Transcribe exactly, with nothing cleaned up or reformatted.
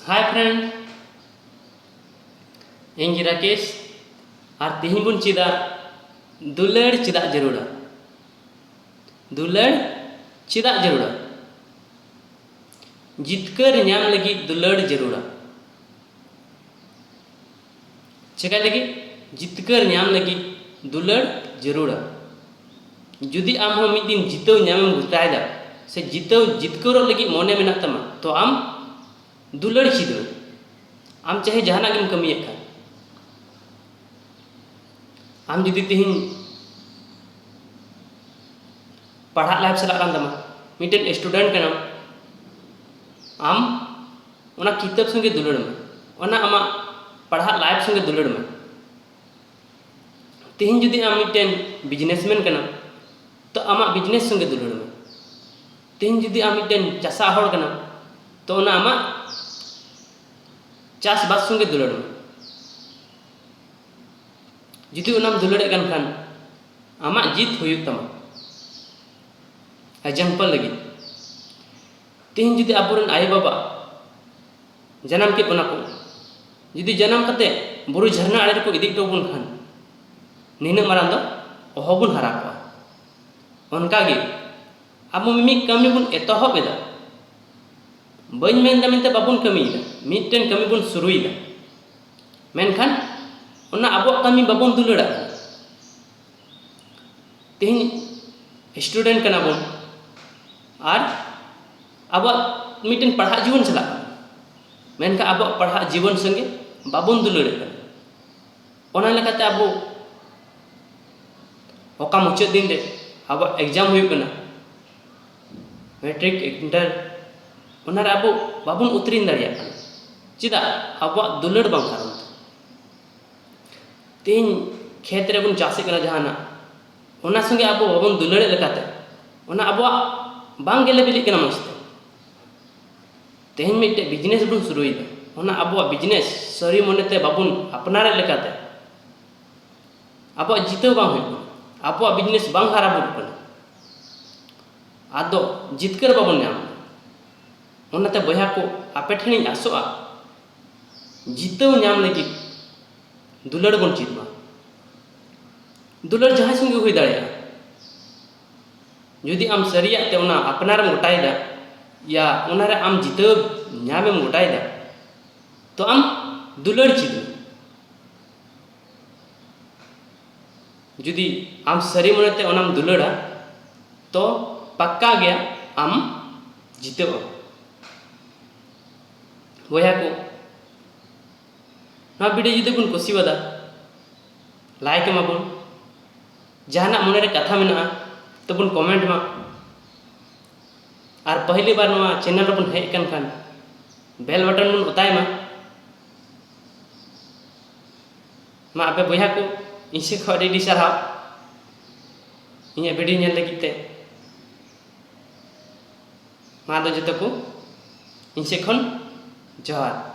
Hi friend, ᱤᱧ ᱜᱮ ᱨᱟᱠᱮᱥ, ᱟᱨ ᱛᱮᱦᱮᱧ ᱵᱚᱱ ᱪᱮᱫᱟ ᱫᱩᱞᱟᱹᱲ ᱪᱮᱫᱟᱜ ᱡᱟᱹᱨᱩᱲᱟ᱾ ᱫᱩᱞᱟᱹᱲ ᱪᱮᱫᱟᱜ ᱡᱟᱹᱨᱩᱲᱟ? ᱡᱤᱛᱠᱟᱹᱨ ᱧᱟᱢ ᱞᱟᱹᱜᱤᱫ ᱫᱩᱞᱟᱹᱲ ᱡᱟᱹᱨᱩᱲᱟ᱾ ᱪᱮᱠᱟᱭ ᱞᱟᱹᱜᱤᱫ? ᱡᱤᱛᱠᱟᱹᱨ ᱧᱟᱢ ᱞᱟᱹᱜᱤᱫ ᱫᱩᱞᱟᱹᱲ ᱡᱟᱹᱨᱩᱲᱟ᱾ ᱡᱩᱫᱤ ᱟᱢ ᱦᱚᱸ ᱢᱤᱫ ᱫᱤᱱ ᱡᱤᱛᱟᱹᱣ ᱧᱟᱢᱮᱢ ᱜᱚᱴᱟᱭᱮᱫᱟ ᱥᱮ ᱡᱤᱛᱟᱹᱣ ᱡᱤᱛᱠᱟᱹᱨᱚᱜ ᱞᱟᱹᱜᱤᱫ ᱢᱚᱱᱮ ᱢᱮᱱᱟᱜ ᱛᱟᱢᱟ, ᱛᱚ ᱟᱢ ᱫᱩᱞᱟᱹᱲ ᱪᱮᱫ ᱢᱮ᱾ ᱟᱢ ᱪᱟᱦᱮ ᱡᱟᱦᱟᱱᱟᱜ ᱜᱮᱢ ᱠᱟᱹᱢᱤᱭᱮᱫ ᱠᱷᱟᱱ, ᱟᱢ ᱡᱩᱫᱤ ᱛᱮᱦᱮᱧ ᱯᱟᱲᱦᱟᱜ ᱞᱟᱭᱤᱯᱷ ᱪᱟᱞᱟᱜ ᱠᱟᱱ ᱛᱟᱢᱟ, ᱢᱤᱫᱴᱮᱱ ᱥᱴᱩᱰᱮᱱᱴ ᱠᱟᱱᱟᱢ, ᱟᱢ ᱚᱱᱟ ᱠᱤᱛᱟᱹᱵ ᱥᱚᱸᱜᱮ ᱫᱩᱞᱟᱹᱲ ᱢᱮ, ᱚᱱᱟ ᱟᱢᱟᱜ ᱯᱟᱲᱦᱟᱜ ᱞᱟᱭᱤᱯᱷ ᱥᱚᱸᱜᱮ ᱫᱩᱞᱟᱹᱲ ᱢᱮ᱾ ᱛᱮᱦᱮᱧ ᱡᱩᱫᱤ ᱟᱢ ᱢᱤᱫᱴᱮᱱ ᱵᱤᱡᱽᱱᱮᱥᱢᱮᱱ ᱠᱟᱱᱟᱢ, ᱛᱚ ᱟᱢᱟᱜ ᱵᱤᱡᱽᱱᱮᱥ ᱥᱚᱸᱜᱮ ᱫᱩᱞᱟᱹᱲ ᱢᱮ᱾ ᱛᱮᱦᱮᱧ ᱡᱩᱫᱤ ᱟᱢ ᱢᱤᱫᱴᱮᱱ ᱪᱟᱥᱟ ᱦᱚᱲ ᱠᱟᱱᱟᱢ, ᱛᱚ ᱚᱱᱟ ᱟᱢᱟᱜ ᱪᱟᱥᱵᱟᱥ ᱥᱚᱸᱜᱮ ᱫᱩᱞᱟᱹᱲ ᱢᱮ᱾ ᱡᱩᱫᱤ ᱚᱱᱟᱢ ᱫᱩᱞᱟᱹᱲᱮᱫ ᱠᱟᱱ ᱠᱷᱟᱱ, ᱟᱢᱟᱜ ᱡᱤᱛ ᱦᱩᱭᱩᱜ ᱛᱟᱢᱟ᱾ ᱮᱠᱡᱟᱢᱯᱚᱞ ᱞᱟᱹᱜᱤᱫ, ᱛᱮᱦᱮᱧ ᱡᱩᱫᱤ ᱟᱵᱚᱨᱮᱱ ᱟᱭᱳᱼᱵᱟᱵᱟ ᱡᱟᱱᱟᱢ ᱠᱮᱫ ᱵᱚᱱᱟ ᱠᱚ, ᱡᱩᱫᱤ ᱡᱟᱱᱟᱢ ᱠᱟᱛᱮ ᱵᱩᱨᱩ ᱡᱷᱟᱨᱱᱟ ᱟᱲᱮ ᱨᱮᱠᱚ ᱤᱫᱤ ᱦᱚᱴᱚ ᱵᱚᱱ ᱠᱷᱟᱱ, ᱱᱤᱱᱟᱹᱜ ᱢᱟᱨᱟᱝ ᱫᱚ ᱚᱦᱚ ᱵᱚᱱ ᱦᱟᱨᱟ ᱠᱚᱜᱼᱟ᱾ ᱚᱱᱠᱟᱜᱮ ᱟᱵᱚ ᱢᱤᱢᱤᱫ ᱠᱟᱹᱢᱤ ᱵᱚᱱ ᱮᱛᱚᱦᱚᱵ ᱮᱫᱟ, ᱵᱟᱹᱧ ᱢᱮᱱᱫᱟ ᱢᱮᱱᱛᱮ ᱵᱟᱵᱚᱱ ᱠᱟᱹᱢᱤᱭᱮᱫᱟ, ᱢᱤᱫᱴᱮᱱ ᱠᱟᱹᱢᱤ ᱵᱚᱱ ᱥᱩᱨᱩᱭᱮᱫᱟ, ᱢᱮᱱᱠᱷᱟᱱ ᱚᱱᱟ ᱟᱵᱚᱣᱟᱜ ᱠᱟᱹᱢᱤ ᱵᱟᱵᱚᱱ ᱫᱩᱞᱟᱹᱲᱟᱜ ᱠᱟᱱᱟ᱾ ᱛᱮᱦᱮᱧ ᱥᱴᱩᱰᱮᱱᱴ ᱠᱟᱱᱟ ᱵᱚᱱ ᱟᱨ ᱟᱵᱚᱣᱟᱜ ᱢᱤᱫᱴᱮᱱ ᱯᱟᱲᱦᱟᱜ ᱡᱤᱵᱚᱱ ᱪᱟᱞᱟᱜ ᱠᱟᱱᱟ, ᱢᱮᱱᱠᱷᱟᱱ ᱟᱵᱚᱣᱟᱜ ᱯᱟᱲᱦᱟᱜ ᱡᱤᱵᱚᱱ ᱥᱚᱸᱜᱮ ᱵᱟᱵᱚᱱ ᱫᱩᱞᱟᱹᱲᱮᱫ ᱠᱟᱱᱟ᱾ ᱚᱱᱟ ᱞᱮᱠᱟᱛᱮ ᱟᱵᱚ ᱚᱠᱟ ᱢᱩᱪᱟᱹᱫ ᱫᱤᱱ ᱨᱮ ᱟᱵᱚᱣᱟᱜ ᱮᱠᱡᱟᱢ ᱦᱩᱭᱩᱜ ᱠᱟᱱᱟ, ᱢᱮᱴᱨᱤᱠ, ᱤᱱᱴᱟᱨ, ᱚᱱᱟᱨᱮ ᱟᱵᱚ ᱵᱟᱵᱚᱱ ᱩᱛᱨᱤᱧ ᱫᱟᱲᱮᱭᱟᱜ ᱠᱟᱱᱟ᱾ ᱪᱮᱫᱟᱜ? ᱟᱵᱚᱣᱟᱜ ᱫᱩᱞᱟᱹᱲ ᱵᱟᱝ ᱠᱟᱨᱚᱱ ᱛᱮ᱾ ᱛᱮᱦᱮᱧ ᱠᱷᱮᱛ ᱨᱮᱵᱚᱱ ᱪᱟᱥᱮᱫ ᱠᱟᱱᱟ ᱡᱟᱦᱟᱱᱟᱜ, ᱚᱱᱟ ᱥᱚᱸᱜᱮ ᱟᱵᱚ ᱵᱟᱵᱚᱱ ᱫᱩᱞᱟᱹᱲᱮᱫ ᱞᱮᱠᱟᱛᱮ, ᱚᱱᱟ ᱟᱵᱚᱣᱟᱜ ᱵᱟᱝ ᱜᱮᱞᱮ ᱵᱤᱞᱤᱜ ᱠᱟᱱᱟ ᱢᱚᱡᱽ ᱛᱮ᱾ ᱛᱮᱦᱮᱧ ᱢᱤᱫᱴᱮᱡ ᱵᱤᱡᱽᱱᱮᱥ ᱵᱚᱱ ᱥᱩᱨᱩᱭᱮᱫᱟ, ᱚᱱᱟ ᱟᱵᱚᱣᱟᱜ ᱵᱤᱡᱽᱱᱮᱥ ᱥᱟᱹᱨᱤ ᱢᱚᱱᱮᱛᱮ ᱵᱟᱵᱚᱱ ᱟᱯᱱᱟᱨᱮᱫ ᱞᱮᱠᱟᱛᱮ, ᱟᱵᱚᱣᱟᱜ ᱡᱤᱛᱟᱹᱣ ᱵᱟᱝ ᱦᱩᱭᱩᱜ ᱠᱟᱱᱟ, ᱟᱵᱚᱣᱟᱜ ᱵᱤᱡᱽᱱᱮᱥ ᱵᱟᱝ ᱦᱟᱨᱟ ᱵᱩᱨᱩᱜ ᱠᱟᱱᱟ, ᱟᱫᱚ ᱡᱤᱛᱠᱟᱹᱨ ᱵᱟᱵᱚᱱ ᱧᱟᱢ ᱮᱫᱟ᱾ ᱚᱱᱟᱛᱮ ᱵᱚᱭᱦᱟ ᱠᱚ, ᱟᱯᱮ ᱴᱷᱮᱱᱤᱧ ᱟᱥᱚᱜᱼᱟ, ᱡᱤᱛᱟᱹᱣ ᱧᱟᱢ ᱞᱟᱹᱜᱤᱫ ᱫᱩᱞᱟᱹᱲ ᱵᱚᱱ ᱪᱮᱫ ᱢᱟ᱾ ᱫᱩᱞᱟᱹᱲ ᱡᱟᱦᱟᱸᱭ ᱥᱚᱸᱜᱮ ᱦᱩᱭ ᱫᱟᱲᱮᱭᱟᱜᱼᱟ᱾ ᱡᱩᱫᱤ ᱟᱢ ᱥᱟᱹᱨᱤᱭᱟᱜ ᱛᱮ ᱚᱱᱟ ᱟᱯᱱᱟᱨᱮᱢ ᱜᱚᱴᱟᱭᱮᱫᱟ, ᱭᱟ ᱚᱱᱟᱨᱮ ᱟᱢ ᱡᱤᱛᱟᱹᱣ ᱧᱟᱢᱮᱢ ᱜᱚᱴᱟᱭᱮᱫᱟ, ᱛᱚ ᱟᱢ ᱫᱩᱞᱟᱹᱲ ᱪᱮᱫ ᱢᱮ᱾ ᱡᱩᱫᱤ ᱟᱢ ᱥᱟᱹᱨᱤ ᱢᱚᱱᱮᱛᱮ ᱚᱱᱟᱢ ᱫᱩᱞᱟᱹᱲᱟ, ᱛᱚ ᱯᱟᱠᱠᱟ ᱜᱮᱭᱟ ᱟᱢ ᱡᱤᱛᱟᱹᱜ ᱟᱢ᱾ ᱵᱚᱭᱦᱟ ᱠᱚ, ᱱᱚᱣᱟ video ᱡᱩᱫᱤ ᱵᱚᱱ ᱠᱩᱥᱤᱣᱟᱫᱟ, like ᱮᱢᱟᱵᱚᱱ᱾ ᱡᱟᱦᱟᱱᱟᱜ ᱢᱚᱱᱮᱨᱮ ᱠᱟᱛᱷᱟ ᱢᱮᱱᱟᱜᱼᱟ, ᱛᱚᱵᱚᱱ comment ᱢᱟ᱾ ᱟᱨ ᱯᱟᱹᱦᱤᱞᱤ ᱵᱟᱨ ᱱᱚᱣᱟ channel ᱨᱮᱵᱚᱱ ᱦᱮᱡ ᱟᱠᱟᱱ ᱠᱷᱟᱱ, bell button ᱵᱚᱱ ᱚᱛᱟᱭ ᱢᱟ᱾ ᱢᱟ ᱟᱯᱮ ᱵᱚᱭᱦᱟ ᱠᱚ, ᱤᱧ ᱥᱮᱫ ᱠᱷᱚᱱ ᱟᱹᱰᱤ ᱟᱹᱰᱤ ᱥᱟᱨᱦᱟᱣ ᱤᱧᱟᱹᱜ video ᱧᱮᱞ ᱞᱟᱹᱜᱤᱫ ᱛᱮ᱾ ᱢᱟ ᱟᱫᱚ ᱡᱚᱛᱚ ᱠᱚ, ᱤᱧ ᱥᱮᱫ ᱠᱷᱚᱱ ᱡᱚᱦᱟᱨ᱾